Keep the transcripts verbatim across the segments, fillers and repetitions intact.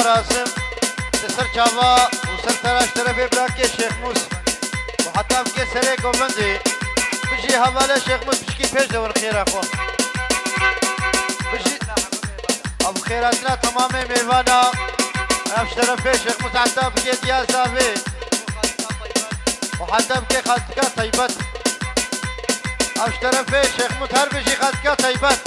Rasim, li ser çava û ser tera ji terefê birakê Şêx Mûs û heta bikê serê govendê. Bijî hevalê Şêx Mûs, pişkî pêş de win xêra xwe. Bijî ev xêratina temamê mêvana. Ev ji terefê Şêx Mûs heta bikê diya zavê. Û heta bikê xaltika taybet. Ev ji terefê Şêx Mûs, her bijî xaltika taybet.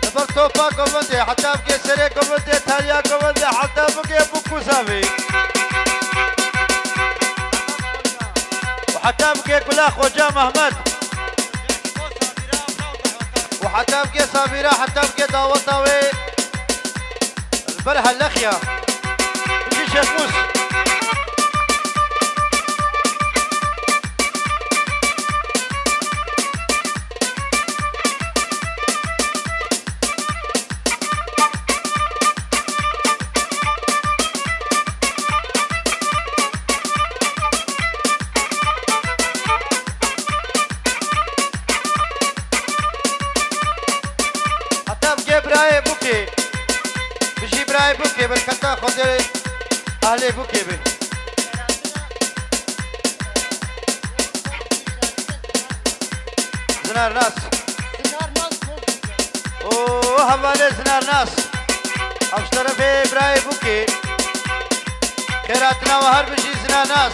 Li ber topa govendê, heta bikê serê govendê, taliya govendê, heta bikê bûk û zavê. Û heta bikê gula Xoca Mehmet. Û heta bikê Sabîra, heta bikê daweta wê. Li ber helexiya. Bijî Şêx Mûs. Heta bikê birayê Bûkê. Bijî birayê Bûkê, berketa Xwedê ahlê Bûkê be. Zinarnas. Zinarnas. O hevalê Zinarnas. Ev ji terefê birayê Bûkê. Xêratina we her bijî Zinarnas.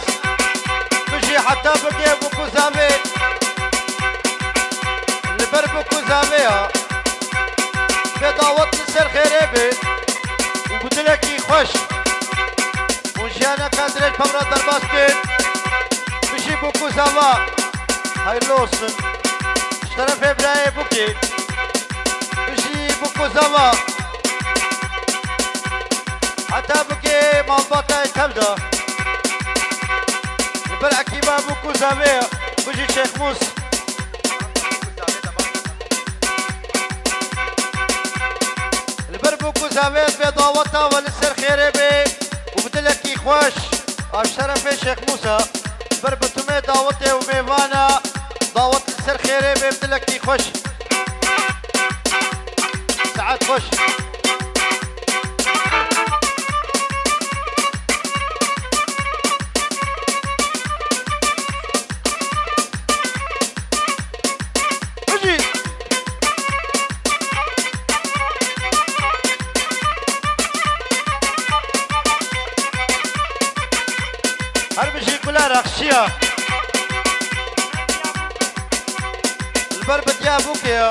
Bijî heta bikê bûk û zavê. Li ber bûk û zavê ya. Bê dawet li ser xêrê be. Û bi dilekî xweş. Û jiyaneka dirêj pevra derbas kir. Bijî bûk û zava. Hayırlı olsun. Ji terefê birayê Bûkê. Bijî bûk û zava. Heta bikê malbatayê tev de. Li ber ekîba bûk û zavê. Bijî Şêx Mûs. Li ber bûk û zavê bê daweta we li ser xêrê bê û bi dilekî xweş. A ji terefê Şêx Mûsa. Li ber bi tumê dawetê û mêvana dawet li ser xêrê bê bi dilekî xweş. Saet xweş. Bijî. Her bijî gula rexşiya. Li ber bi diya bûkê ya.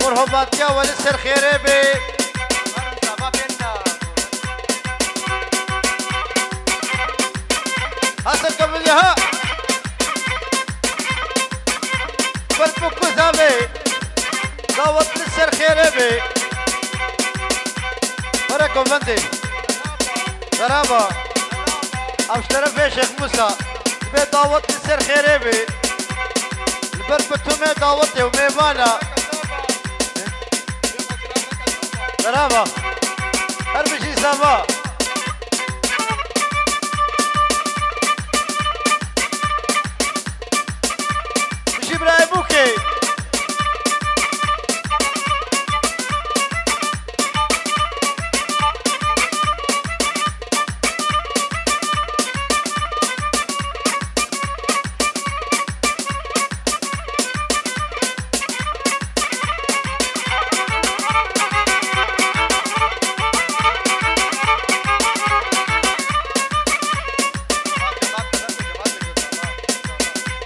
Morhovatiya we li ser xêrê bê. Hasan Kabilî ha. Ber bûk û zavê. Dawet li ser xêrê bê. Were govendê. Merhaba. Ev ji terefê Şêx Mûsa. Divê dawet li ser xêrê bê. Li ber bi tumê dawetê û mêvana. Merhaba. Her bijî zava. Bijî birayê Bûkê.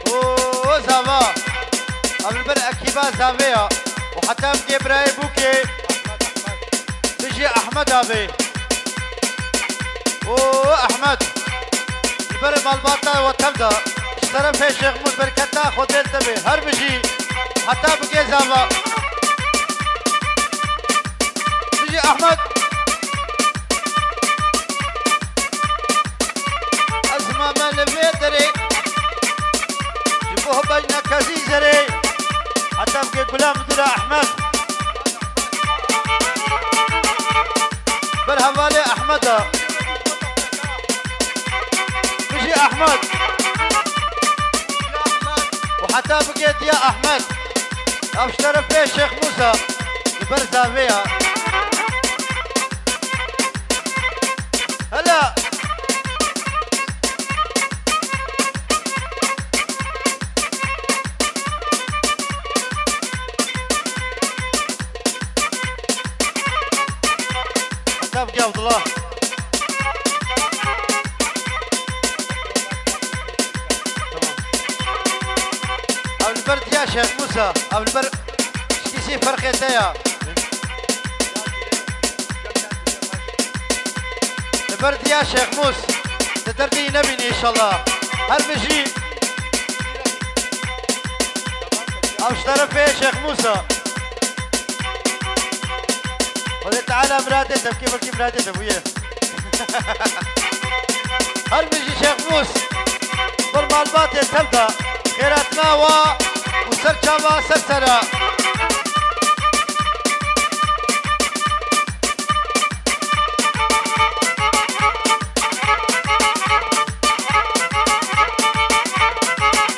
O, o zava. Ev li ber ekîba zavê ya. Û heta em gê birayê Bûkê. Bijî Ehmed abi. O Ehmed. Li ber malbata we tev de. Ji terefê Şêx Mûs berketa Xwedê li te be. Her bijî. Heta bigê zava. Bijî Ehmed. Ez mame li vê derê. Ji bo bejna kezî zerê. Heta bigê gula midira Ehmed. Ber hevalê Ehmed e. Bijî Ehmed. Û heta bigê diya Ehmed. Ev ji terefê Şêx Mûsa. Li ber zavê ya. Li ber diya Şêx Mûsa, ev li ber şikîsî ferqê te ya. Li ber diya Şêx Mûs, tu derdî nebînî înşallah. Her bijî. Ev ji terefê Şêx Mûsa. Xwedê Teala miradê te bike, belkî miradê te bûye. Her bijî Şêx Mûs. Ber malbatê tev de. Xêratina wa û ser çava ser sera.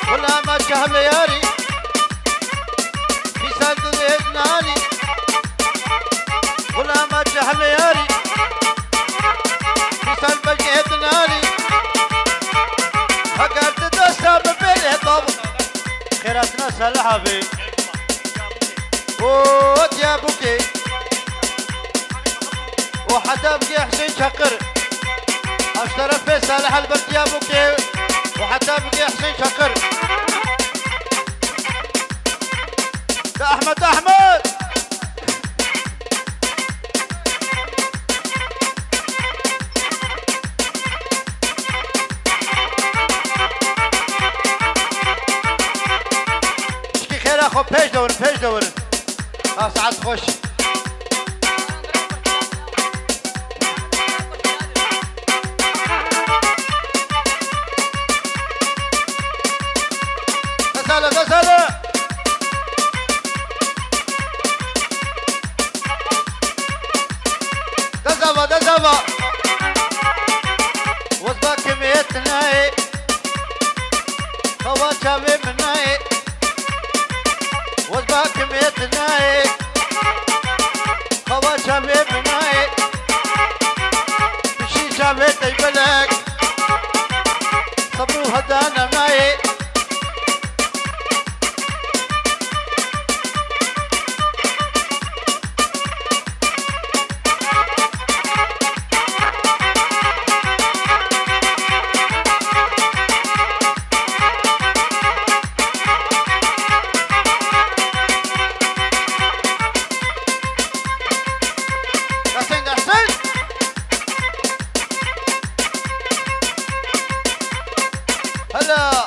Gulama çavê yarî. Misal tu dê nanî. Gulama çavê yarî. Misal belkê dinarî. Heger tu desta bi bêrê tav. Xêratina Salih abi. O Diyarbukê. O heta bigê Hüseyin Çakır. Ev ji terefê Salih li ber Diyarbukê. O heta bigê Hüseyin Çakır. De Ahmet, Ahmet. Çikî xêra xwe pêş de werin, pêş de werin. Ha, saet xweş. Desale, desale. Dezava, dezava. Wezba kemê tinayê. Xewa çavê min nayê. Wezba kemê tinayê. Xewa çavê min nayê. Pişî çavê teybelek. Sebû heda nenayê. Hüseyin, Hüseyin. Hela.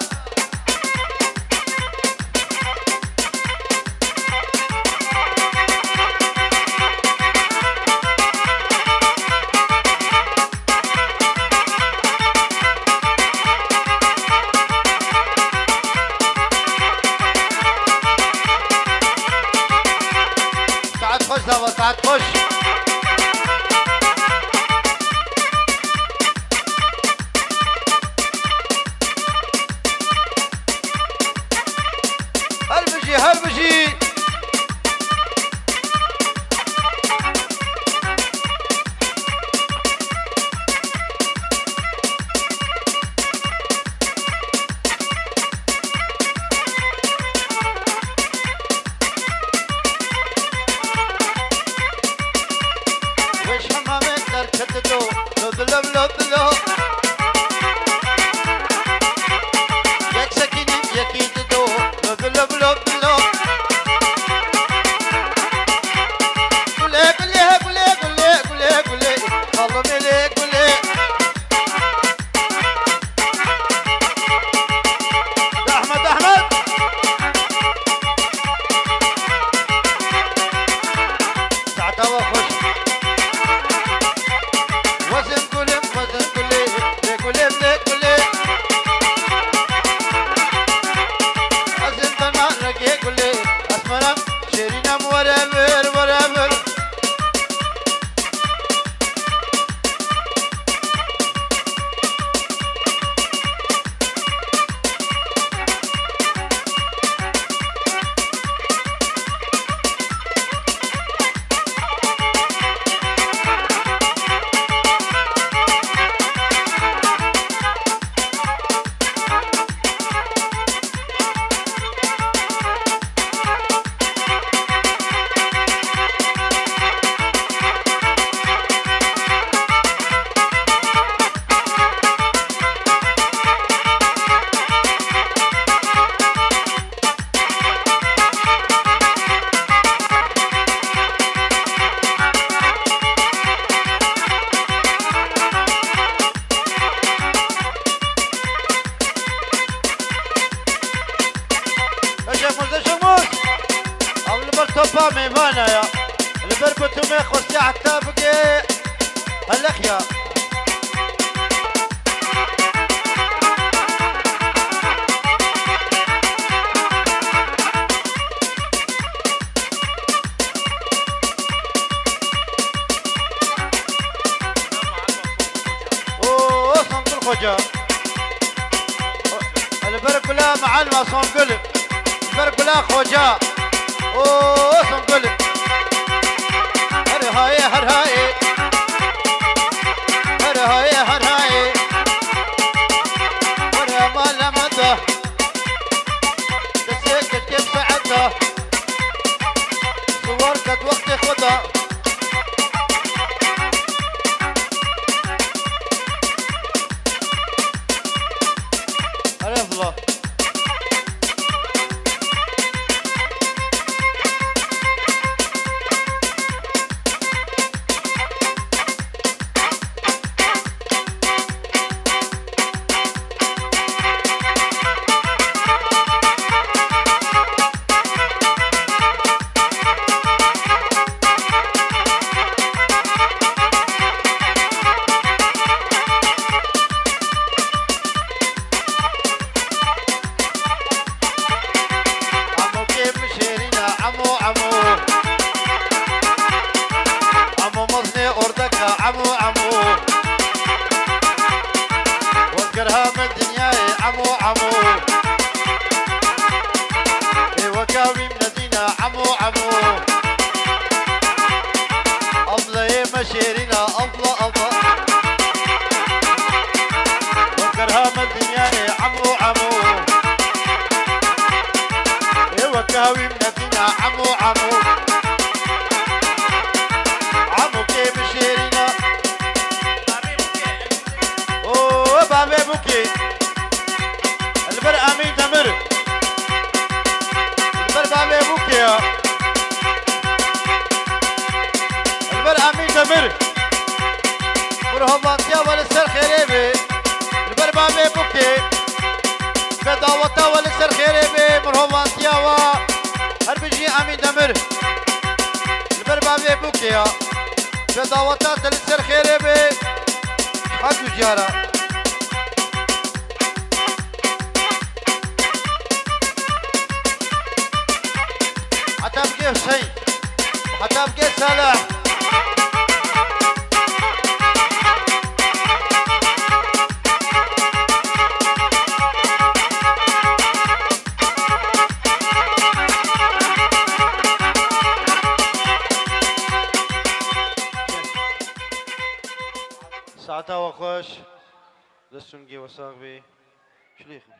Saet xweş zava, saet xweş. Her bijî, her bijî. Topa mêvana ya. Li ber bitumê xwestiya heta bike heleq ya. Oo, Songul Xoca. Li ber kula Mealma Songul. Li ber kula Xoca. Oo, Songul. Her haye, her haye. Her haye, her haye. Her mala me de. Destê keşkê saeta. Siwar ket wextê xwe de. Erê vila. Emo kê min şêrîn e, emo, emo. Emo mezinê ordek e, emo, emo. Wekirha min dinyayê, emo, emo. Ê weka wî min nedîne, emo, emo. Ableyê me şêrîn e, abla, abla. Wekirha min dinyayê, emo, emo. Ê weka wî min nedîne, emo, emo. Emo kê min şêrîn e. O bavê Bûkê. Li ber Emîn Demir. Li ber bavê Bûkê ya. Li ber Emîn Demir. Mirhovantiya we li ser xêrê be. Li ber bavê Bûkê. Ve daweta we li ser xêrê be. Mirhovantiya we. Her bijî Emîn Demir. Li ber bavê Bûkê ya. Ve daweta te li ser xêrê be. Hak û ciyara. Heta bike Hüseyin. Heta bike Salih. Saeta we xweş. Dest û lingê we sax bê. Şilî xwe.